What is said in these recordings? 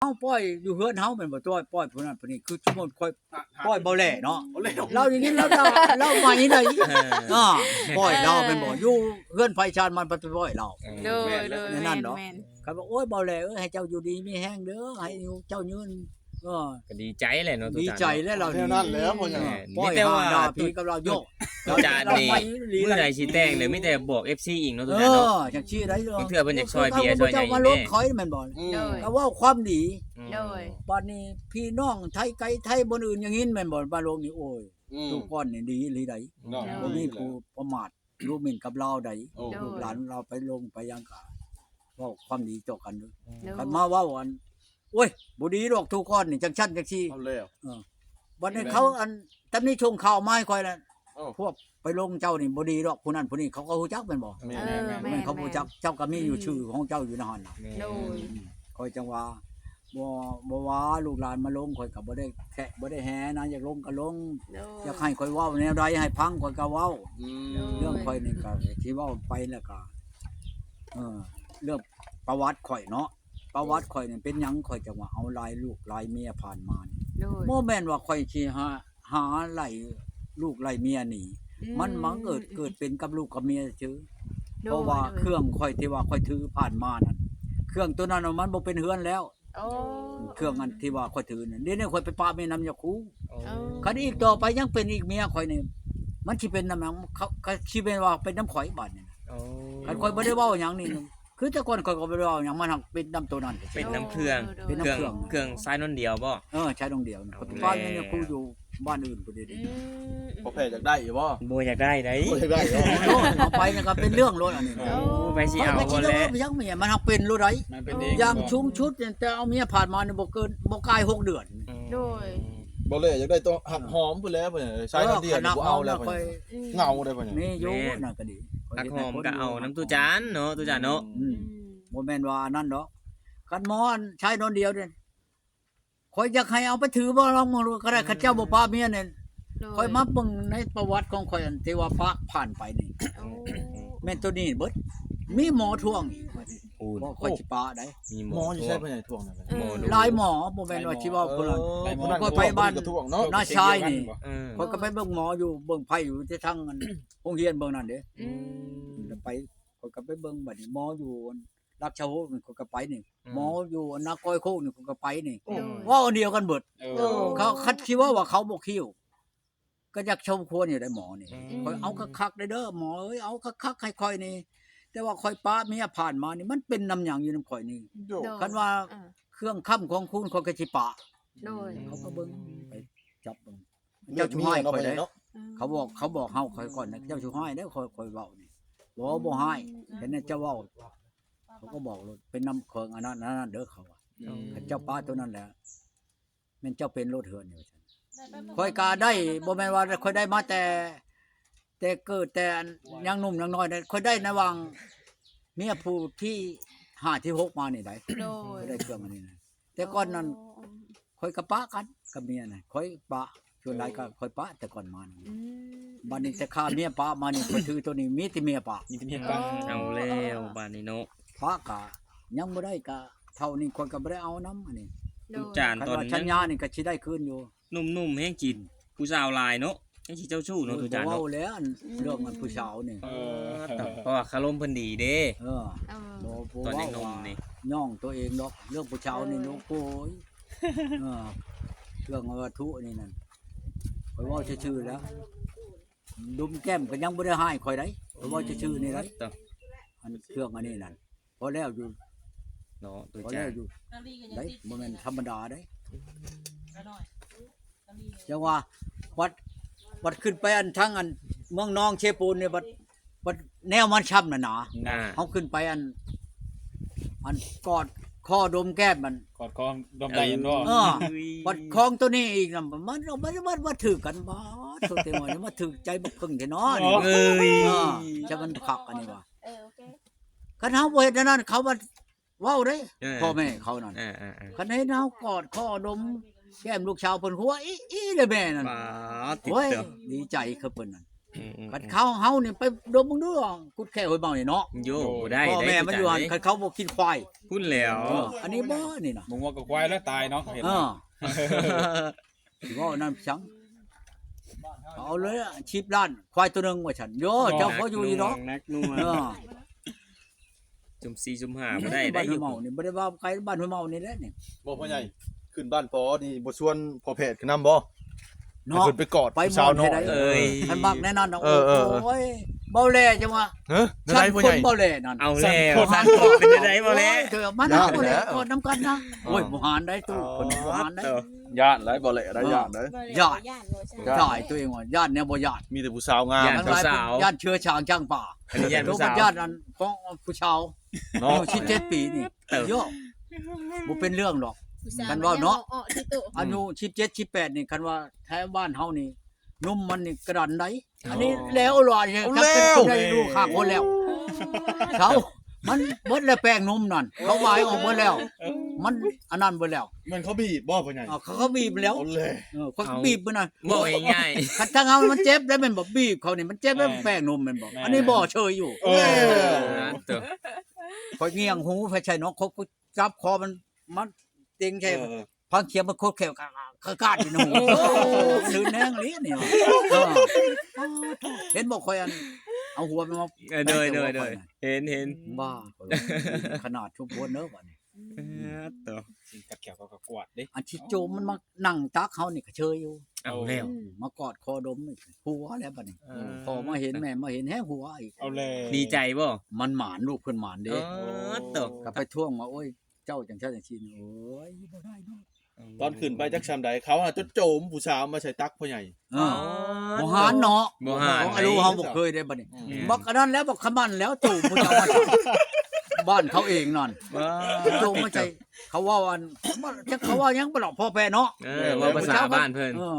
ເຮົາປ່ອຍຢູ່ເຮືອນເຮົາແມ່ນບໍ່? ປ່ອຍ ປ່ອຍຜູ້ນັ້ນຜູ້ນີ້ ຄືສົມມຸດຂ້ອຍປ່ອຍເບົາແຫຼເນາະ ເບົາແຫຼ ລາວຢ່າງນີ້ ລາວ ລາວໃໝ່ໄດ໋ ເອີ ເອີ ປ່ອຍລາວແມ່ນບໍ່? ຢູ່ເຮືອນໃຜຊານມັນ ໄປປ່ອຍລາວ ເອີ ໂດຍ ໂດຍ ແມ່ນ ແມ່ນນັ້ນເນາະ ແມ່ນ ຄັນວ່າ ໂອ້ຍ ເບົາແຫຼເອີຍ ໃຫ້ເຈົ້າຢູ່ດີມີແຮງເດີ ໃຫ້ເຈົ້າຍືນ ເອີ ກໍດີໃຈແຫຼະເນາະ ດີໃຈແລ້ວລາວ ແນວນັ້ນແຫຼະ ເພາະຫຍັງ ມີແຕ່ວ່າ ປ່ອຍຫາດ່າຜີກັບລາວໂຍ ຕູຈານນີ້ ມື້ໃດຊິແຕ່ງເລີຍ ມີແຕ່ບອກເອັຟຊີອີກເນາະ ຕູຈານເນາະ ເອີ ຈັ່ງຊີ້ໄດ໋ ບາງເທື່ອເພິ່ນຢາກຊ່ອຍເບຍຊ່ອຍຫຍັງ ມາລົມຂ້ອຍແມ່ນບໍ່? ໂດຍ ກໍເວົ້າຄວາມດີ ອືມ ໂດຍ ບັດນີ້ພີ່ນ້ອງໄທໄກໄທບ່ອນອື່ນຢ່າງນີ້ແມ່ນບໍ່? ມາລົມນີ້ ໂອ້ຍ ອືມ ຕູກ່ອນນີ້ດີອີ່ຫຼີໃດ໋ ເນາະ ບໍ່ມີຜູ້ປະໝາດດູໝິ່ນກັບລາວໃດ ໂອ້ ລູກຫຼານລາວໄປລົມໄປຫຍັງກະເວົ້າຄວາມດີຕໍ່ກັນເດີ ໂດຍ ຄັນມາເວົ້າອັນ ໂອ້ຍ ບໍ່ດີດອກ ຕູກ່ອນນີ້ ຈັ່ງຊັ້ນຈັ່ງຊີ້ ເອົາແລ້ວ ເອີ ບັດນີ້ເຂົາອັນຕຳໜິສົ່ງຂ່າວມາໃຫ້ຂ້ອຍແລ້ວ ໂອ້ ພວກໄປລົມເຈົ້ານີ້ບໍ່ດີດອກ ຜູ້ນັ້ນຜູ້ນີ້ ເຂົາກໍຮູ້ຈັກແມ່ນບໍ່? ແມ່ນ ເອີ ແມ່ນ ແມ່ນ ເຂົາຮູ້ຈັກ ເຈົ້າກໍມີຢູ່ຊື່ຂອງເຈົ້າຢູ່ໃນຫັ້ນນະ ໂດຍ ອືມ ຂ້ອຍຈັ່ງວ່າ ບໍ່ ບໍ່ວ່າລູກຫຼານມາລົມ ຂ້ອຍກໍບໍ່ໄດ້ແຄະ ບໍ່ໄດ້ແຫນະ ຢາກລົມກໍລົມ ໂດຍ ຢາກໃຫ້ຂ້ອຍເວົ້າແນວໃດໃຫ້ຟັງ ຂ້ອຍກໍເວົ້າ ອືມ ໂດຍ ເລື່ອງຂ້ອຍນີ້ກໍຊິເວົ້າໄປແລ້ວກໍ ເອີ ເລື່ອງປະຫວັດຂ້ອຍເນາະ ປະຫວັດຂ້ອຍນີ້ເປັນຫຍັງ ຂ້ອຍຈັ່ງວ່າເອົາຫຼາຍລູກຫຼາຍເມຍຜ່ານມານີ້ ໂດຍ ບໍ່ແມ່ນວ່າຂ້ອຍຊິຫາ ຫາໄລ່ລູກໄລ່ເມຍໜີ ອືມ ມັນບັງເກີດເກີດເປັນກັບລູກກັບເມຍຊື່ ໂດຍ ເພາະວ່າເຄື່ອງຂ້ອຍທີ່ວ່າຂ້ອຍຖືຜ່ານມານັ້ນ ເຄື່ອງໂຕນັ້ນມັນບໍ່ເປັນເຮືອນແລ້ວ ໂອ້ ເຄື່ອງອັນທີ່ວ່າຂ້ອຍຖືນັ້ນ ດຽວນີ້ຂ້ອຍໄປປະເມຍນຳຍາຄູ ໂອ້ ຄັນອີກຕໍ່ໄປຍັງເປັນອີກເມຍຂ້ອຍນີ້ ມັນຊິເປັນນຳຫຍັງ ເຂົາ ເຂົາຊິແມ່ນວ່າເປັນນຳຂ້ອຍບາດນີ້ ໂອ້ ຄັນຂ້ອຍບໍ່ໄດ້ເວົ້າຫຍັງນີ້ ຄືແຕ່ກ່ອນຂ້ອຍກໍບໍ່ໄດ້ເວົ້າຫຍັງ ມັນຫັກເປັນນຳໂຕນັ້ນ ເປັນນຳເຄື່ອງ ເປັນນຳເຄື່ອງ ເຄື່ອງຊາຍນອນດຽວບໍ່? ເອີ ຊາຍນອນດຽວ ເອົາແລ້ວ ໄປປະເມຍຍາຄູຢູ່ບ້ານອື່ນພຸ້ນເດ ອືມ ພໍ່ແພດຢາກໄດ້ຢູ່ບໍ່? ບໍ່ຢາກໄດ້ໃດ ບໍ່ຢາກໄດ້ເນາະ ເອົາໄປນີ້ກໍເປັນເລື່ອງໂລດອັນນີ້ ໂອ້ ໄປຊິເອົາບໍ່ແຫຼະ ຍັງເມຍມັນເປັນໂລດໃດ ມັນເປັນເອງ ຢ່າງສູງສຸດນີ້ ແຕ່ເອົາເມຍຜ່ານມານີ້ບໍ່ເກີນ ບໍ່ກາຍຫົກເດືອນ ອືມ ໂດຍ ບໍ່ແຫຼະ ຢາກໄດ້ໂຕຮັກຫອມພຸ້ນແຫຼະ ຜູ້ໃດໃຊ້ດຽວນີ້ບໍ່ເອົາແລ້ວ ເຫງົາໄດ໋ ຜູ້ໃດ ມີຢູ່ນັ້ນກໍດີ ຮັກຫອມກໍເອົານຳຕູ້ຈານເນາະ ຕູ້ຈານເນາະ ອືມ ອືມ ບໍ່ແມ່ນວ່າອັນນັ້ນດອກ ຄັນໝໍອັນຊາຍນອນດຽວນີ້ ຂ້ອຍຢາກໃຫ້ເອົາໄປຖືບໍ່ລອງເບິ່ງດູກໍໄດ້ ຄັນເຈົ້າບໍ່ປະເມຍນີ້ ໂດຍ ຂ້ອຍມາເບິ່ງໃນປະຫວັດຂອງຂ້ອຍອັນທີ່ວ່າປະຜ່ານໄປນີ້ ໂອ້ ແມ່ນໂຕນີ້ເບິດ ມີໝໍທວງອີກ ໂອ້ ບໍ່ ຂ້ອຍຊິປະໄດ໋ ມີໝໍ ໝໍຢູ່ໃສ ທວງ ເພິ່ນໃຫຍ່ທວງນັ້ນ ເອີ ຫຼາຍໝໍ ບໍ່ແມ່ນວ່າຊິເວົ້າຜູ້ນັ້ນ ເອີ ຂ້ອຍໄປບ້ານນາຊາຍນີ້ ເອີ ຂ້ອຍກໍໄປເບິ່ງໝໍຢູ່ ເບິ່ງໄພຢູ່ທີ່ທາງອັນໂຮງຮຽນເບິ່ງນັ້ນເດ້ ອືມ ໄປ ຂ້ອຍກໍໄປເບິ່ງ ບັດນີ້ໝໍຢູ່ອັນ ຫຼັກຊາວຫົກນີ້ຂ້ອຍກໍໄປນີ້ ອືມ ໝໍຢູ່ອັນນາກ້ອຍໂຄກນີ້ຂ້ອຍກໍໄປນີ້ ໂອ້ ເວົ້າອັນດຽວກັນເບິດ ເອີ ເຂົາຄັນຊິເວົ້າວ່າເຂົາບໍ່ຄິວ ກໍຢາກຊົມຄວນຢູ່ໄດ໋ໝໍນີ້ ອືມ ຂ້ອຍເອົາຄັກໆເດີ ໝໍເອີຍ ເອົາຄັກໆໃຫ້ຂ້ອຍນີ້ ແຕ່ວ່າຂ້ອຍປະເມຍຜ່ານມານີ້ ມັນເປັນນຳຫຍັງຢູ່ນຳຂ້ອຍນີ້ ໂດຍ ຄັນວ່າ ເອີ ເຄື່ອງຄ້ຳຂອງຄູນຂ້ອຍກໍຊິປະ ໂດຍ ເຂົາກໍເບິ່ງ ໄປຈັບເບິ່ງ ເຈົ້າຊິຮ້າຍຂ້ອຍເດ້ ເຂົາບອກ ເຂົາບອກເຮົາຂ້ອຍກ່ອນນະ ເຈົ້າຊິຮ້າຍເດ້ ຂ້ອຍ ຂ້ອຍເວົ້ານີ້ ບໍ່ ບໍ່ຮ້າຍ ເຫັນເຈົ້າເວົ້າ ເຂົາກໍບອກໂລດ ເປັນນຳເຄິ່ງອັນນັ້ນ ອັນນັ້ນເດີ ເຂົາວ່າ ອືມ ຄັນເຈົ້າປະໂຕນັ້ນແຫຼະ ແມ່ນເຈົ້າເປັນໂລດເຮືອນນີ້ ວ່າຊັ້ນ ຂ້ອຍກໍໄດ້ ບໍ່ແມ່ນວ່າຂ້ອຍໄດ້ມາແຕ່ ແຕ່ເກີດ ແຕ່ອັນຍັງໜຸ່ມຍັງນ້ອຍນະ ຂ້ອຍໄດ້ໃນຫວ່າງເມຍຜູ້ທີຫ້າ ທີຫົກມານີ້ໄດ໋ ໂດຍ ຂ້ອຍໄດ້ເຄື່ອງອັນນີ້ນະ ແຕ່ກ່ອນນັ້ນ ໂອ້ ຂ້ອຍກໍປະກັນກັບເມຍນະ ຂ້ອຍປະ ສ່ວນຫຼາຍກໍຂ້ອຍປະແຕ່ກ່ອນມານີ້ ອືມ ບັດນີ້ແຕ່ຂ້າເມຍປະມານີ້ ຂ້ອຍຖືໂຕນີ້ ມີແຕ່ເມຍປະ ມີແຕ່ເມຍປະ ໂອ້ ເອົາແລ້ວບາດນີ້ເນາະ ປະກະຍັງບໍ່ໄດ້ ກະເທົ່ານີ້ຂ້ອຍກໍບໍ່ໄດ້ເອົານຳ ອັນນີ້ ໂດຍ ຕູ້ຈານ ຕອນວ່າສັນຍານີ້ກໍຊິໄດ້ຄືນຢູ່ ໜຸ່ມໆແຮງຈີບຜູ້ສາວຫຼາຍເນາະ ແຮງຊິເຈົ້າຊູ້ເນາະ ຕູ້ຈານເນາະ ບໍ່ເວົ້າແລ້ວ ອັນເລື່ອງອັນຜູ້ສາວນີ້ ເອີ ເພາະວ່າຄາລົມເພິ່ນດີເດ້ ເອີ ເອີ ບໍ່ ບໍ່ ຕອນຍັງໜຸ່ມນີ້ ຍ້ອງຕົວເອງດອກ ເລື່ອງຜູ້ສາວນີ້ ເອີ ລູກໂອ້ຍ ເອີ ເລື່ອງວັດຖຸນີ້ນັ້ນ ຂ້ອຍເວົ້າຊື່ໆແລ້ວ ດົມແກ້ມກໍຍັງບໍ່ໄດ້ຮ້າຍຂ້ອຍໃດ ຂ້ອຍເວົ້າຊື່ໆນີ້ໃດ ອັນເຄື່ອງອັນນີ້ນັ້ນ ພໍແລ້ວຢູ່ເນາະ ຕູ້ຈານ ພໍແລ້ວຢູ່ໄດ໋ ບໍ່ແມ່ນທຳມະດາໄດ໋ ຈັງວ່າ ບັດ ບັດຂຶ້ນໄປອັນທາງອັນເມືອງນອງເຊໂປນນີ້ ບັດ ບັດແນວມັນຊ້ຳນະນາ ອ່າ ເຮົາຂຶ້ນໄປອັນ ອັນກອດຄໍດົມແກ້ມມັນ ກອດຄໍດົມໄດ້ແມ່ນບໍ່ ເອີ ບັດຂອງໂຕນີ້ອີກນະ ມັນ ມັນ ມັນ ມັນຖືກກັນ ບາດໂທ ແຕ່ໝໍນີ້ມາຖືກໃຈບັກເພິ່ງແທ້ເນາະ ເອີຍ ເອີ ຈະມັນຄັກອັນນີ້ວ່າ ເອີ ໂອເຄ ຄັນເຮົາບໍ່ເຮັດແນວນັ້ນ ເຂົາວ່າ ເວົ້າເດ້ ເອີ ພໍ່ແມ່ເຂົານັ້ນ ເອີ ເອີ ເອີ ຄັນເຫັນເຮົາກອດຄໍດົມແກ້ມລູກສາວເພິ່ນ ຫົວອີ່ໆເດ້ແມ່ນັ້ນ ບາດ ໂອ້ຍ ດີໃຈຄືເພິ່ນນັ້ນ ອືມໆໆ ຄັນເຂົາເຮົານີ້ໄປດົມເບິ່ງດູ ກຸດແຂ້ຫ້ວຍເມົານີ້ເນາະ ໂຍ ບໍ່ໄດ້ ພໍ່ແມ່ມັນຢູ່ຫັ້ນ ໄດ້ຄືກັນເດ້ ຄັນເຂົາບໍ່ກິນຄວາຍ ພຸ້ນແຫຼ້ວ ເອີ ອັນນີ້ບໍ່ ອັນນີ້ນະ ບໍ່ງົວກັບຄວາຍແລ້ວຕາຍເນາະ ເຫັນ ເອີ ຊິເວົ້ານຳສັງ ເອົາເລີຍ ສິບລ້ານ ຄວາຍໂຕໜຶ່ງວ່າຊັ້ນ ໂຍ ເຈົ້າບໍ່ຢູ່ດີດອກ ໜັກໜ່ວງ ເອີ ຊຸມສີ່ຊຸມຫ້າບໍ່ໄດ້ ໄດ້ຢູ່ ບ້ານຫ້ວຍເມົານີ້ ບໍ່ໄດ້ວ່າໄກ ບ້ານຫ້ວຍເມົານີ້ແຫຼະນີ້ ບໍ່ ພໍ່ໃຫຍ່ ຂຶ້ນບ້ານພໍ່ນີ້ບໍ່ຊວນພໍ່ແພດຂຶ້ນນຳບໍ່? ເນາະ ເພິ່ນໄປກອດ ໄປ ຜູ້ສາວນ້ອຍ ເອີຍ ຄັນມັກແນວນັ້ນນະ ເອີ ໂອ້ຍ ເບົາແຫຼຈັ່ງວ່າ ຮະ ຊັ້ນຄົນເບົາແຫຼນັ້ນ ເອົາແລ້ວ ເປັນຈັ່ງໃດເບົາແຫຼ ໂອ້ຍ ເທື່ອມານະ ເບົາແຫຼກອດນຳກັນນະ ໂອ້ຍ ບໍ່ຫານໄດ໋ຕູ້ ເພິ່ນບໍ່ຫານໄດ໋ ຢ້ານໄດ໋ ບໍ່ແຫຼໄດ້ ເອີ ຢ້ານໄດ໋ ຢ້ານ ຢ້ານບໍ່ຊັ້ນ ຕາຍ ຕົວເອງວ່າຢ້ານແນວບໍ່ຢ້ານ ມີແຕ່ຜູ້ສາວງາມ ຢ້ານຜູ້ສາວ ຢ້ານເຊື້ອຊາງຊ້າງປ່າ ອັນນີ້ຢ້ານຜູ້ສາວ ຢ້ານອັນຂອງຜູ້ສາວ ເນາະ ອາຍຸສິບເຈັດປີນີ້ ເອີ ໂຍ ບໍ່ເປັນເລື່ອງດອກ ຄັນເວົ້າເນາະ ອາຍຸສິບເຈັດ ສິບແປດນີ້ ຄັນວ່າແຖວບ້ານເຮົານີ້ ນົມມັນນີ້ກະດັນໃດ໋ ອັນນີ້ແລ້ວຫຼາຍ ເອົາແລ້ວ ຈັກເປັນຜູ້ໃດລູກຫ້າຄົນແລ້ວ ເຊົາ ມັນເບິດແລ້ວແປ້ງນົມນັ້ນ ເຂົາຫວາຍອອກເບິດແລ້ວ ມັນອັນນັ້ນເບິດແລ້ວ ແມ່ນເຂົາບີບບໍ່ ພໍ່ໃຫຍ່? ເອີ ເຂົາ ເຂົາບີບແລ້ວ ເອົາແລ້ວ ເອີ ເຂົາ ເອົາ ບີບມັນນະ ເວົ້າງ່າຍໆ ຄັນທາງເຮົາມັນເຈັບແລ້ວແມ່ນບໍ່? ບີບເຂົານີ້ມັນເຈົ້າແປ້ງນົມແມ່ນບໍ່? ແມ່ນ ອັນນີ້ບໍ່ເຊີຍຢູ່ ເອີ ຂ້ອຍງຽງຫູໄປໃສ່ເນາະ ເຂົາຈັບຄໍມັນ ມັນເຕັງໃສ່ ເອີ ຟັງສຽງມັນໂຄດແຂວກາດຢູ່ໃນຫູ ໂອ້ ລື່ນແຮງອີ່ຫຼີນີ້ ເອີ ເຫັນບໍ່ ຂ້ອຍອັນ ເອົາຫົວມັນມາ ເອີ ໂດຍໆໆ ເຫັນໆ ບ້າ ຂະໜາດຊຸມພວນເດີບາດນີ້ ເອີ ໂຕ ຊິກັດແຂວເຂົາກໍກວາດເດ້ ອັນທີ່ໂຈມມັນມານັ່ງຕັກເຮົານີ້ກໍເຊີຍຢູ່ ເອົາແລ້ວ ມາກອດຄໍດົມ ຫົວແລ້ວບາດນີ້ ເອີ ພໍ່ມາເຫັນແມ່ມາເຫັນແຮງຫົວອີກ ເອົາແລ້ວ ດີໃຈບໍ່? ມັນໝານ ລູກເພິ່ນໝານເດ້ ອໍ ໂຕ ກໍໄປທ້ວງວ່າ ໂອ້ຍ ເຈົ້າຈັ່ງຊັ້ນຈັ່ງຊີ້ ໂອ້ຍ ບໍ່ໄດ້ເນາະ ອືມ ຕອນຂຶ້ນໄປຈັກຊ່ຳໃດ ເຂົາຫາຈົນໂຈມຜູ້ສາວມາໃສ່ຕັກພໍ່ໃຫຍ່ ເອີ ອໍ ບໍ່ຫານເນາະ ບໍ່ຫານ ຂອງອາລຸເຮົາບໍ່ເຄີຍໄດ້ບັດນີ້ ອືມ ບັກອັນນັ້ນແລ້ວ ບັກຂະໝັ້ນແລ້ວ ໂຈມຜູ້ສາວມາໃສ່ ບ້ານເຂົາເອງນັ້ນ ວ້າ ໂຈມມາໃສ່ ເຂົາເວົ້າອັນ ຈັກເຂົາເວົ້າຫຍັງບໍ່ດອກ ພໍ່ແມ່ເນາະ ເອີ ເວົ້າພາສາບ້ານເພິ່ນ ເອີ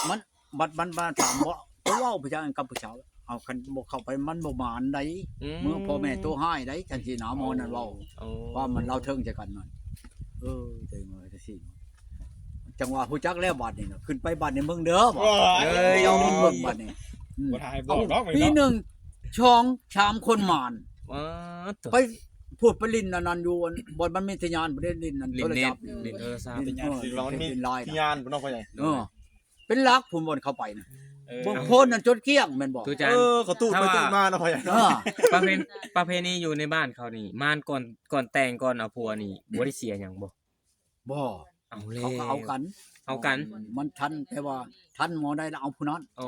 ມັນ ບັດມັນມາຖາມ ບໍ່ ເວົ້າໄປຈັ່ງກັບຜູ້ສາວ ເອົາ ຄັນບໍ່ເຂົ້າໄປມັນບໍ່ໝານໃດ ອືມ ເມືອພໍ່ແມ່ໂຕຮ້າຍໃດ ຈັ່ງຊີ້ນະ ໝໍນັ້ນເວົ້າ ໂອ້ ຄວາມມັນລາວເທິງໃສ່ກັນນັ້ນ ເອີ ຈັ່ງວ່າຈັ່ງຊີ້ ຈັ່ງວ່າຮູ້ຈັກແລ້ວບາດນີ້ນະ ຂຶ້ນໄປບາດໃນເມືອງເດີ ເອີຍ ເຈົ້າເບິ່ງບາດນີ້ ອືມ ບໍ່ຖ້າໃຫ້ບອກດອກ ເອົ້າ ປີໜຶ່ງ ສອງ ສາມຄົນໝານ ວ້າ ໄປ ພຸດໄປຫຼິ້ນອັນນັ້ນຢູ່ ບ່ອນມັນມີທະຍານ ໄປຫຼິ້ນອັນ ຫຼິ້ນໂທລະສັບ ຫຼິ້ນໂທລະສັບ ເອີ ທະຍານ ເອີ ທະຍານພຸ້ນເນາະ ພໍ່ໃຫຍ່ ເອີ ເປັນຫຼັກພຸ້ນ ບ່ອນເຂົາໄປນະ ເອີ ເບິ່ງໂພນນັ້ນຈົນກ້ຽງແມ່ນບໍ່? ເອີ ເຂົາຕູດໄປຕູດມາເນາະ ພໍ່ໃຫຍ່ເນາະ ເອີ ປະເພ ປະເພນີຢູ່ໃນບ້ານເຂົານີ້ ມານກ່ອນ ກ່ອນແຕ່ງ ກ່ອນເອົາຜົວນີ້ ບໍ່ໄດ້ເສຍຫຍັງບໍ່? ບໍ່ ເອົາແລ້ວ ເຂົາກໍເອົາກັນ ເອົາກັນ ມັນທັນ ແຕ່ວ່າທັນໝໍໃດລະເອົາຜູ້ນັ້ນ ໂອ້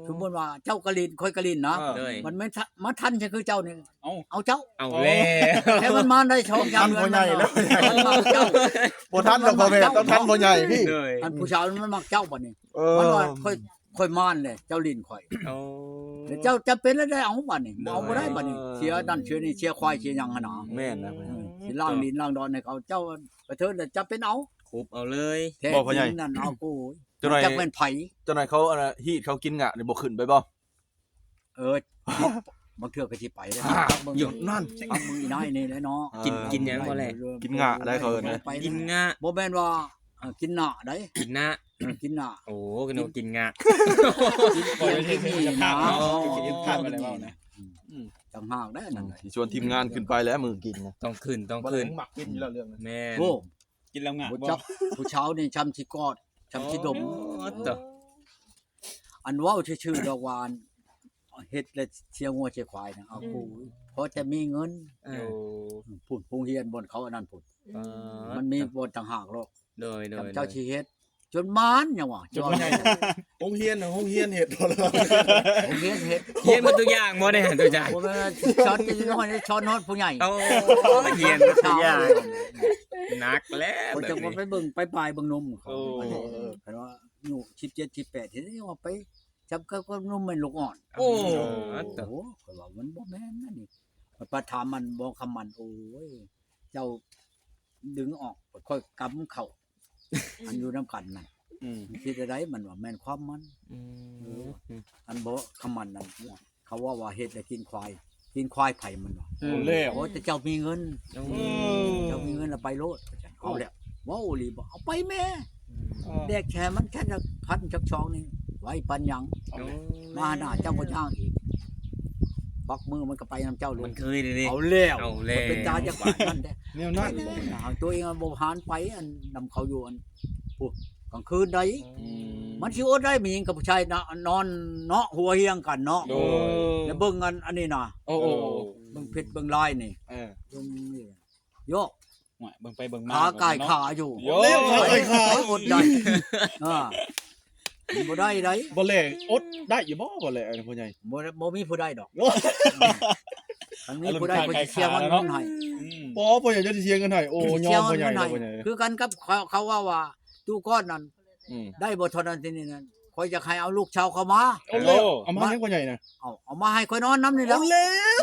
ສົມມຸດວ່າເຈົ້າກໍຫຼິ້ນ ຂ້ອຍກໍຫຼິ້ນນະ ເອີ ມັນມາທັນ ມາທັນ ຄືເຈົ້ານີ້ ເອົາ ເອົາເຈົ້າ ເອົາແລ້ວ ແຕ່ມັນມາໄດ້ສອງສາມເດືອນ ທັນພໍ່ໃຫຍ່ແລ້ວ ມັນມັກເຈົ້າ ບໍ່ທັນດອກພໍ່ແມ່ ຕ້ອງທັນພໍ່ໃຫຍ່ພີ້ ອັນຜູ້ສາວມັນມັກເຈົ້າບັດນີ້ ເອີ ມັນວ່າຂ້ອຍ ຂ້ອຍມານແຫຼະ ເຈົ້າຫຼິ້ນຂ້ອຍ ໂອ້ ແລ້ວເຈົ້າຈຳເປັນແລ້ວໄດ້ເອົາບັດນີ້ ເອົາບໍ່ໄດ້ບັດນີ້ ເອີ ເສຍນັ້ນເສຍນີ້ ເສຍຄວາຍເສຍຫຍັງຫັ້ນນະ ແມ່ນນະ ເອີ ຊິລ້າງດິນລ້າງດອນໃຫ້ເຂົາ ເຈົ້າກະເທີນແລ້ວຈຳເປັນເອົາ ຄຸບເອົາເລີຍ ແທ້ຈິງນັ້ນ ເອົາ ໂອ້ຍ ຈັກແມ່ນໃຜ ເຈົ້ານາຍເຂົາ ອັນ ຮີດເຂົາກິນງະນີ້ບໍ່ຂຶ້ນໄປບໍ່? ເອີ ບາງເທື່ອກໍຊິໄປເດ້ ອ່າ ເບິ່ງຢູ່ນັ້ນ ເບິ່ງອີນາຍນີ້ແຫຼະເນາະ ເອີ ກິນ ກິນຫຍັງບໍ່ແລະ ກິນງະໄດ້ ເຂົາເອີ້ນ ໄປ ກິນງະ ບໍ່ແມ່ນວ່າ ເອີ ກິນໜ້າໃດ ກິນໜ້າ ເອີ ກິນໜ້າ ໂອ້ ຄືວ່າກິນງະ ກິນ ກິນ ກິນນີ້ນະ ກິນ ກິນ ກິນ ກິນ ກິນ ອືມ ຕ່າງຫາກໄດ໋ອັນນັ້ນ ອືມ ຊິຊວນທີມງານຂຶ້ນໄປແລ້ວ ມື້ກິນນະ ຕ້ອງຂຶ້ນ ຕ້ອງຂຶ້ນ ມັກກິນຢູ່ແລ້ວເລື່ອງນັ້ນ ແມ່ນ ໂອ້ ກິນແລ້ວງະ ບໍ່ຈັກ ຜູ້ສາວນີ້ຊ່ຳຊິກອດ ຊ່ຳຊິດົມ ໂອ້ ໂຕ ອັນເວົ້າຊື່ໆດອກວ່າ ເຮັດແລ້ວເສຍງົວເສຍຄວາຍນະ ເອົາ ອືມ ກູ ພໍແຕ່ມີເງິນ ເອີ ພຸ້ນ ໂຮງຮຽນບ່ອນເຂົາອັນນັ້ນພຸ້ນ ເອີ ມັນມີບ່ອນຕ່າງຫາກໂລດ ໂດຍໆ ເຈົ້າຊິເຮັດ ຈົນມານຫຍັງວະ ຈົນມານ ໂຮງຮຽນນະ ໂຮງຮຽນເຮັດ ໂຮງຮຽນເຮັດ ຮຽນໝົດທຸກຢ່າງບໍ່ໄດ້ຫັ້ນ ໂຕຈານ ບໍ່ແມ່ນວ່າສອນແຕ່ນ້ອຍ ສອນຮອດຜູ້ໃຫຍ່ ໂອ້ ຮຽນໝົດທຸກຢ່າງ ໜັກແລ້ວ ເຂົາຈະບໍ່ໄປເບິ່ງ ໄປປາຍເບິ່ງນົມເຂົາ ໂອ້ ເອີ ຄັນວ່າ ອາຍຸສິບເຈັດ ສິບແປດ ເຫັນວ່າໄປຈັບກັບນົມແມ່ນລູກອ່ອນ ໂອ້ ໂອ້ ຂ້ອຍວ່າມັນບໍ່ແມ່ນນະນີ້ ຂ້ອຍໄປຖາມມັນ ບໍ່ຄຳມັນ ໂອ້ຍ ເຈົ້າດຶງອອກ ຂ້ອຍກຳເຂົ້າ ອັນຢູ່ນຳກັນນັ້ນ ອືມ ມັນຄິດແນວໃດ ມັນວ່າແມ່ນຄວາມມັນ ອືມ ເອີ ອັນບໍ່ຄຳມັນນັ້ນ ເຂົາເວົ້າວ່າເຮັດແລ້ວກິນຄວາຍ ກິນຄວາຍໃຜມັນວ່າ ເອົາແລ້ວ ໂອ້ ແຕ່ເຈົ້າມີເງິນ ໂອ້ ເຈົ້າມີເງິນແລ້ວໄປໂລດ ເອົາແລ້ວ ເວົ້າອີ່ຫຼີບໍ່ ເອົາໄປແມ້ ອືມ ແດກແຄ່ມັນແຄ່ຈັກພັນຈັກສອງນີ້ ໄວປານຫຍັງ ໂອ້ ມາຫາໜ້າເຈົ້າບໍ່ຍ່າງອີກ ປັກມືມັນກໍໄປນຳເຈົ້າໂລດ ມັນເຄີຍເດ້ ເອົາແລ້ວ ເອົາແລ້ວ ມັນເປັນຕາຈັກບາດນັ້ນແທ້ ແນວນັ້ນ ເອົາຕົວເອງບໍ່ຫານໄປ ອັນນຳເຂົາຢູ່ ອັນພຸ້ນ ກາງຄືນໃດ ອືມ ມັນຊິອົດໄດ້ ແມ່ຍິງກັບຜູ້ຊາຍນະ ນອນເນາະ ຫົວຮຽງກັນເນາະ ໂດຍ ແລ້ວເບິ່ງອັນ ອັນນີ້ນະ ໂອ້ ເອີ ເບິ່ງເພັດເບິ່ງລາຍນີ້ ເອີ ເບິ່ງນີ້ ໂຍ ໂອ້ຍ ເບິ່ງໄປເບິ່ງມາ ຂາກ່າຍຂາຢູ່ ໂຍ ຂາກ່າຍຂາ ໃຜອົດໄດ້ ອ່າ ມັນບໍ່ໄດ້ໃດ ບໍ່ແລ ອົດໄດ້ຢູ່ບໍ່ ບໍ່ແລ ອັນພໍ່ໃຫຍ່ ບໍ່ ບໍ່ມີຜູ້ໃດດອກ ຄັນມີຜູ້ໃດ ເພິ່ນຊິເສຍເງິນໃຫ້ ອືມ ບໍ່ ພໍ່ໃຫຍ່ຈະຊິເສຍເງິນໃຫ້ ໂອ້ ຍອມພໍ່ໃຫຍ່ ເອົາພໍ່ໃຫຍ່ ຄືກັນກັບເຂົາ ເຂົາເວົ້າວ່າ ຕູ້ກ້ອນນັ້ນ ອືມ ໄດ້ບໍ່ເທົ່ານັ້ນເທົ່ານີ້ນັ້ນ ຂ້ອຍຢາກໃຫ້ເອົາລູກສາວເຂົ້າມາ ໂອ້ ເອົາມາຫຍັງພໍ່ໃຫຍ່ນະ ເອົາ ເອົາມາໃຫ້ຂ້ອຍນອນນຳນີ້ແຫຼະ ເອົາແລ້ວ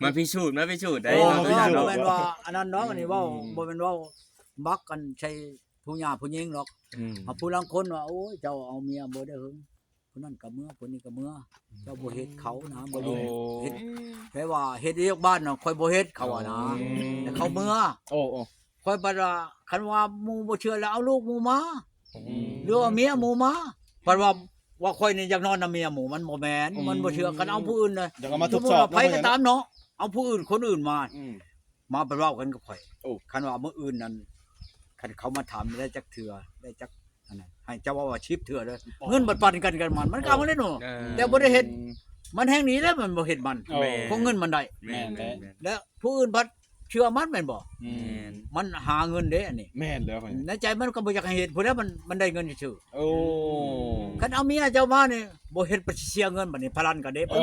ມາພິສູດ ມາພິສູດໄດ້ ໂອ້ ມາພິສູດ ບໍ່ແມ່ນວ່າອັນນັ້ນດອກ ອັນນີ້ເວົ້າ ອືມ ບໍ່ແມ່ນເວົ້າບັກກັນໃສ່ຜູ້ຫຍ່າຜູ້ຍິງດອກ ອືມ ເອົາຜູ້ລາງຄົນວ່າ ໂອ້ຍ ເຈົ້າເອົາເມຍບໍ່ໄດ້ເຫິງ ຜູ້ນັ້ນກໍເມືອ ຜູ້ນີ້ກໍເມືອ ເຈົ້າບໍ່ເຮັດເຂົານະ ບໍ່ໄດ້ເຮັດ ໂອ້ ແປວ່າເຮັດວຽກບ້ານນະ ຂ້ອຍບໍ່ເຮັດ ເຂົາວ່ານະ ໂອ້ ແຕ່ເຂົາເມືອ ໂອ້ ໂອ້ ຂ້ອຍບັດວ່າ ຄັນວ່າໝູ່ບໍ່ເຊື່ອແລ້ວເອົາລູກໝູ່ມາ ອືມ ຫຼືວ່າເມຍໝູ່ມາ ບັດວ່າ ວ່າຂ້ອຍນີ້ຢາກນອນນຳເມຍໝູ່ ມັນບໍ່ແມ່ນ ອືມ ມັນບໍ່ເຊື່ອ ຄັນເອົາຜູ້ອື່ນນະ ຢາກເອົາມາທົດສອບ ສົມມຸດວ່າໃຜກໍຕາມເນາະ ເອົາຜູ້ອື່ນຄົນອື່ນມາ ອືມ ມາໄປເວົ້າກັນກັບຂ້ອຍ ໂອ້ ຄັນວ່າມື້ອື່ນນັ້ນ ຄັນເຂົາມາຖາມໄດ້ຈັກເທື່ອ ໄດ້ຈັກອັນນັ້ນ ໃຫ້ເຈົ້າເວົ້າວ່າສິບເທື່ອເດີ ໂອ້ ເງິນບັດປັນກັນກັນມັນ ມັນກໍເອົາເລີຍເນາະ ເອີ ແຕ່ບໍ່ໄດ້ເຮັດ ມັນແຮ່ງໜີແລ້ວ ມັນບໍ່ເຮັດມັນ ແມ່ນ ຂອງເງິນມັນໄດ້ ແມ່ນ ແມ່ນ ແມ່ນ ແລະ ຜູ້ອື່ນພັດເຊື່ອມັນແມ່ນບໍ່ ອືມ ແມ່ນ ມັນຫາເງິນເດ້ອັນນີ້ ແມ່ນແລ້ວ ໃນໃຈມັນກໍບໍ່ຢາກໃຫ້ເຮັດ ຜູ້ໃດມັນ ມັນໄດ້ເງິນຊື່ໆ ໂອ້ ຄັນເອົາເມຍເຈົ້າມານີ້ ບໍ່ເຮັດ ໄປເສຍເງິນບັດນີ້ ພະລັນກັນເດ້ ໂອ້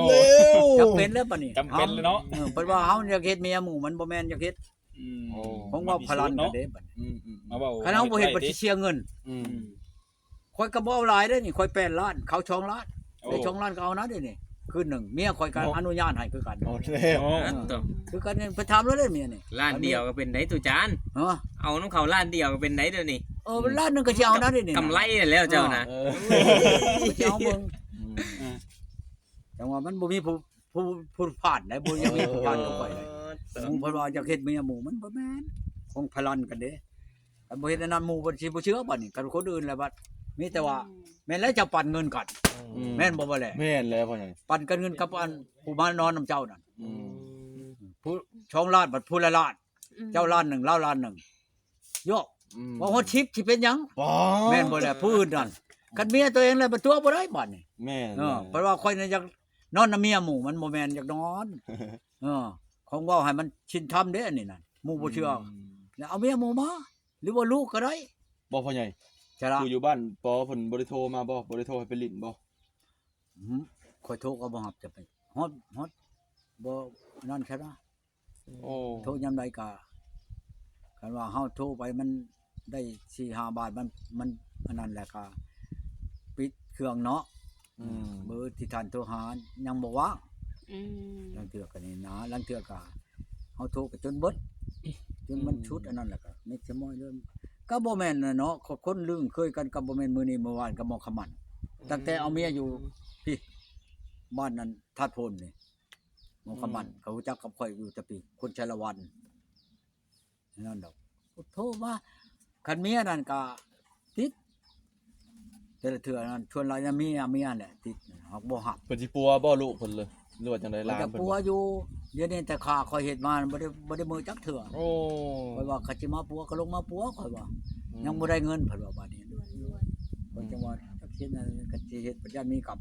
ຈຳເປັນແລ້ວບັດນີ້ ຈຳເປັນແລ້ວເນາະ ເອີ ເພິ່ນວ່າເຮົາຢາກເຮັດເມຍໝູ່ ມັນບໍ່ແມ່ນຢາກເຮັດ ອືມ ໂອ້ ຂອງເວົ້າພະລັນກັນເດ້ບັດນີ້ ອືມໆ ມາເວົ້າ ຄັນເຮົາບໍ່ເຮັດ ມັນຊິເສຍເງິນ ອືມ ຂ້ອຍກໍບໍ່ເອົາຫຼາຍເດ້ນີ້ ຂ້ອຍແປດລ້ານ ເຂົາສອງລ້ານ ໂອ້ ໄດ້ສອງລ້ານກໍເອົານະເດ້ນີ້ ຄືນໜຶ່ງ ເມຍຂ້ອຍກໍ ເນາະ ອະນຸຍາດໃຫ້ຄືກັນ ໂອ້ ແລ້ວ ເອີ ຄືກັນນີ້ ໄປຖາມລາວເດ້ເມຍນີ້ ລ້ານດຽວກໍເປັນໄດ໋ ຕູ້ຈານ ເນາະ ເອົານຳເຂົາລ້ານດຽວກໍເປັນໄດ໋ດຽວນີ້ ເອີ ອືມ ລ້ານໜຶ່ງກໍຊິເອົານະເດ້ນີ້ ກຳໄລແລ້ວເຈົ້ານະ ເອີ ເອີ ຊິເອົາເບິ່ງ ອືມ ອືມ ຈັ່ງວ່າມັນບໍ່ມີຜູ້ ຜູ້ ຜູ້ຜ່ານໄດ້ ບໍ່ຢາກມີຜູ້ຜ່ານກັບຂ້ອຍເລີຍ ເອີ ໝູ່ເພິ່ນວ່າຢາກເຮັດເມຍໝູ່ ມັນບໍ່ແມ່ນ ຂອງພະລັນກັນເດ້ ຄັນບໍ່ເຮັດອັນນັ້ນໝູ່ເພິ່ນຊິບໍ່ເຊື່ອບັດນີ້ ຄັນຄົນອື່ນແລ້ວບັດ ມີແຕ່ວ່າ ອືມ ແມ່ນແລ້ວເຈົ້າປັນເງິນກັນ ອືມ ແມ່ນບໍ່ ບໍ່ແລ ແມ່ນແລ້ວພໍ່ໃຫຍ່ ປັນກັນເງິນກັບອັນຜູ້ມານອນນຳເຈົ້ານັ້ນ ອືມ ອືມ ຜູ້ສອງລ້ານບັດຜູ້ລະລ້ານ ອືມ ເຈົ້າລ້ານໜຶ່ງ ລາວລ້ານໜຶ່ງ ໂຍ ອືມ ວ່າຮອດສິບຊິເປັນຫຍັງ ປາດ ແມ່ນບໍ່ແຫຼະ ຜູ້ອື່ນນັ້ນ ຄັນເມຍຕົວເອງແລ້ວມັນຕົວະບໍ່ໄດ້ບາດນີ້ ແມ່ນ ເອີ ແມ່ນ ເພິ່ນວ່າຂ້ອຍນັ້ນຢາກນອນນຳເມຍໝູ່ ມັນບໍ່ແມ່ນຢາກນອນ ເອີ ຂອງເວົ້າໃຫ້ມັນຊິນທຳເດ້ອັນນີ້ນັ້ນ ໝູ່ບໍ່ເຊື່ອ ອືມ ແລ້ວເອົາເມຍໝູ່ມາ ຫຼືວ່າລູກກໍໄດ້ ບໍ່ພໍ່ໃຫຍ່ ຈະລະ ຜູ້ຢູ່ບ້ານປໍເພິ່ນບໍ່ໄດ້ໂທມາບໍ່ ບໍ່ໄດ້ໂທໃຫ້ໄປຫຼິ້ນບໍ່ ຫື ຂ້ອຍໂທກໍບໍ່ຮັບ ຈະໄປຮອດ ຮອດ ບໍ່ນັ້ນຊະນະ ໂອ້ ໂທຍາມໃດກະ ຄັນວ່າເຮົາໂທໄປມັນໄດ້ສີ່ຫ້າບາດ ມັນ ມັນອັນນັ້ນແຫຼະກະປິດເຄື່ອງເນາະ ອືມ ເບີທີ່ທ່ານໂທຫາຍັງບໍ່ວ່າງ ອືມ ລາງເທື່ອກະນີ້ນະ ລາງເທື່ອກະເຮົາໂທກະຈົນເບິດ ຈົນມັນ ອືມ ຊຸດອັນນັ້ນແຫຼະກະມິດສະມອຍເລີ່ມ ກະບໍ່ແມ່ນນະເນາະ ຄົນລຶ້ງເຄີຍກັນກະບໍ່ແມ່ນມື້ນີ້ມື້ວານກະໝໍຂະໝັ້ນ ອືມ ຕັ້ງແຕ່ເອົາເມຍຢູ່ພີ້ ບ້ານນັ້ນທາດໂພນນີ້ ໝໍຂະໝັ້ນ ອືມ ເຂົາຮູ້ຈັກກັບຂ້ອຍຢູ່ແຕ່ປີ ຄົນໄຊລະວັນ ນັ້ນດອກ ໂທມາ ຄັນເມຍນັ້ນກະຕິດ ແຕ່ລະເທື່ອນັ້ນ ຊວນຫຼາຍນະເມຍ ເມຍແຫຼະຕິດ ຫາກບໍ່ຮັບ ເພິ່ນຊິປົວບໍ່ລູກເພິ່ນເລີຍ ຫຼືວ່າຈັ່ງໃດ ເພິ່ນກໍປົວຢູ່ ດຽວນີ້ແຕ່ຂ້າຂ້ອຍເຮັດມາ ບໍ່ໄດ້ ບໍ່ໄດ້ມື້ຈັກເທື່ອ ໂອ້ ຂ້ອຍວ່າຄັນຊິມາປົວກໍລົງມາປົວ ຂ້ອຍວ່າ ອືມ ຍັງບໍ່ໄດ້ເງິນ ເພິ່ນວ່າບາດນີ້ ຂ້ອຍຈັ່ງວ່າ ຈັກເຮັດແນວໃດ ຄັນຊິເຮັດ ບັດຢ້ານມີກຳ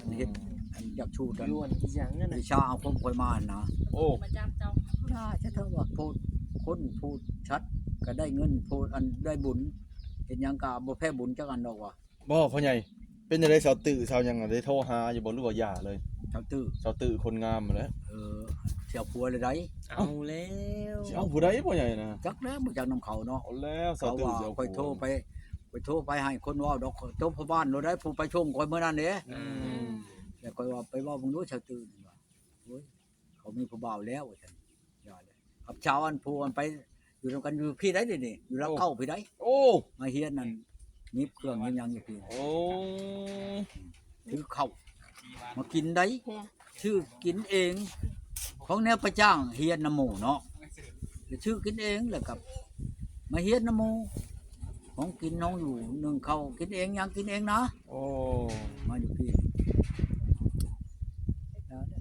ອັນເຮັດ ອັນຢາກສູ້ກັນ ຢູ່ອັນອີຫຍັງນັ້ນນະ ວິຊາອາຄົມຂ້ອຍມາຫັ້ນນະ ໂອ້ ມາຈັບເຈົ້າ ຖ້າຈະເຖິງວ່າຜູ້ ຄົນຜູ້ສັດກໍໄດ້ເງິນ ຜູ້ອັນໄດ້ບຸນ ເຮັດຫຍັງກໍບໍ່ແພ້ບຸນຈັກອັນດອກວ່າ ບໍ່ ພໍ່ໃຫຍ່ ເປັນຈັ່ງໃດ ສາວຕື້ສາວຫຍັງ ໄດ້ໂທຫາຢູ່ບໍ່ ຫຼືວ່າຢ່າເລີຍ ສາວຕື້ ສາວຕື້ຄົນງາມຫັ້ນແຫຼະ ເອີ ຊິເອົາຜົວແລ້ວໃດ ເອົາແລ້ວ ຊິເອົາຜູ້ໃດ ພໍ່ໃຫຍ່ນະ ຈັກແລ້ວ ບໍ່ຈັກນຳເຂົາເນາະ ເອົາແລ້ວ ສາວຕື້ ຊິເອົາຜົວ ຂ້ອຍໂທໄປ ຂ້ອຍໂທໄປໃຫ້ຄົນເວົ້າດອກ ໂທພໍ່ບ້ານໂລດໃດ ຜູ້ໄປສົ່ງຂ້ອຍມື້ນັ້ນເດ້ ອືມ ແລ້ວຂ້ອຍວ່າໄປເວົ້າເບິ່ງດູ ສາວຕື້ ວ່າ ໂອ້ຍ ເຂົາມີຜູ້ບ່າວແລ້ວ ວ່າຊັ້ນ ຢ່າແຫຼະ ກັບຊາວອັນຜູ້ອັນໄປຢູ່ນຳກັນຢູ່ພີ້ໃດ໋ ດຽວນີ້ຢູ່ລາວເກົ້າພີ້ໃດ໋ ໂອ້ ມາຮຽນນັ້ນ ຫຍິບເຄື່ອງຫຍິບຫຍັງຢູ່ພີ້ ໂອ້ ຖືເຂົ້າມາກິນໃດ໋ ຊື້ກິນເອງ ຂອງແນວໄປຈ້າງຮຽນນຳໝູ່ເນາະ ແລ້ວຊື້ກິນເອງ ແລ້ວກໍມາຮຽນນຳໝູ່ ຂອງກິນຂອງຢູ່ ໜຶ້ງເຂົ້າກິນເອງ ຫຍັງກິນເອງນະ. ໂອ້ ມາຢູ່ພີ້ ແລ້ວແຫຼະ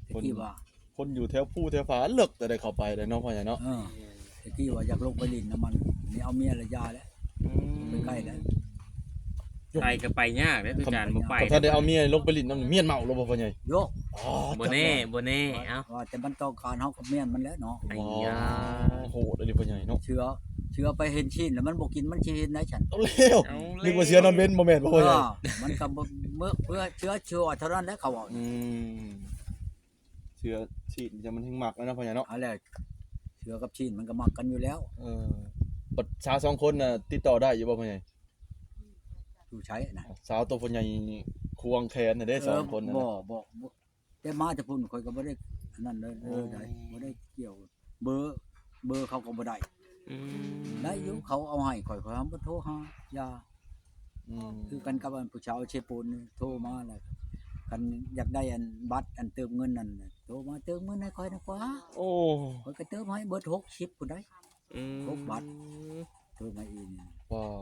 ແຕ່ກີ້ວ່າ ຄົນຢູ່ແຖວພູແຖວຜາເລິກ ແຕ່ໄດ້ເຂົ້າໄປໄດ້ເນາະ ພໍ່ໃຫຍ່ເນາະ. ເອີ ແຕ່ກີ້ວ່າຢາກລົງໄປຫຼິ້ນນຳມັນ ນີ້ເອົາເມຍລະຢ່າແຫຼະ ອືມ ໄປໃກ້ແລ້ວ ໄປກໍໄປຍາກເດ້ ອາຈານ ບໍ່ໄປ ຄັນໄດ້ເອົາເມຍລົງໄປຫຼິ້ນນຳ ເມຍເມົາແລ້ວບໍ່ ພໍ່ໃຫຍ່? ໂຍ ອໍ ບໍ່ແນ່ ບໍ່ແນ່ ເອົ້າ ວ່າແຕ່ມັນຕ້ອງການເຮົາກັບເມຍມັນແຫຼະເນາະ. ໄອ້ຢາ ໂຫດອີ່ຫຼີ ພໍ່ໃຫຍ່ເນາະ. ເຊື່ອ ເຊື່ອໄປເຫັນຊີ້ນແລ້ວມັນບໍ່ກິນ ມັນຊິເຮັດໄດ໋ຊັ້ນ. ເອົາແລ້ວ ເອົາແລ້ວ ນຶກວ່າເສືອນອນເວັນບໍ່ແມ່ນບໍ່ ພໍ່ໃຫຍ່? ເອີ ມັນກໍບໍ່ ເມື່ອ ເພື່ອເຊື້ອ ເຊື້ອເທົ່ານັ້ນແຫຼະ ເຂົາເວົ້າ. ອືມ ເຊື້ອຊີ້ນ ມັນແຮງມັກແລ້ວເນາະ ພໍ່ໃຫຍ່ເນາະ. ຫັ້ນແຫຼະ ເສືອກັບຊີ້ນມັນກໍມັກກັນຢູ່ແລ້ວ. ເອີ ບັດສາວສອງຄົນນະ ຕິດຕໍ່ໄດ້ຢູ່ບໍ່ ພໍ່ໃຫຍ່? ຢູ່ໃສນະ? ສາວໂຕພໍ່ໃຫຍ່ຄວງແຂນຫັ້ນເດ້ ເອີ ສອງຄົນນັ້ນ ບໍ່ ບໍ່ ບໍ່ ແຕ່ມາແຕ່ພຸ້ນ ຂ້ອຍກໍບໍ່ໄດ້ອັນນັ້ນເລີຍ ອໍ ເລີຍໃດ ບໍ່ໄດ້ກ່ຽວ ເບີ ເບີເຂົາກໍບໍ່ໄດ້. ອືມ ໄດ້ຢູ່ ເຂົາເອົາໃຫ້ຂ້ອຍ ຂ້ອຍບໍ່ໂທຫາ ຢ່າ. ອືມ ຄືກັນກັບອັນຜູ້ສາວເຊໂປນນີ້ ໂທມາແລ້ວ ຄັນຢາກໄດ້ອັນບັດອັນເຕີມເງິນນັ້ນ ໂທມາເຕີມເງິນໃຫ້ຂ້ອຍນະກວ່າ. ໂອ້ ຂ້ອຍກໍເຕີມໃຫ້ເບິດຫົກສິບພຸ້ນໃດ໋. ອືມ ຫົກບັດ ໂທມາອີກນີ້. ວ້າ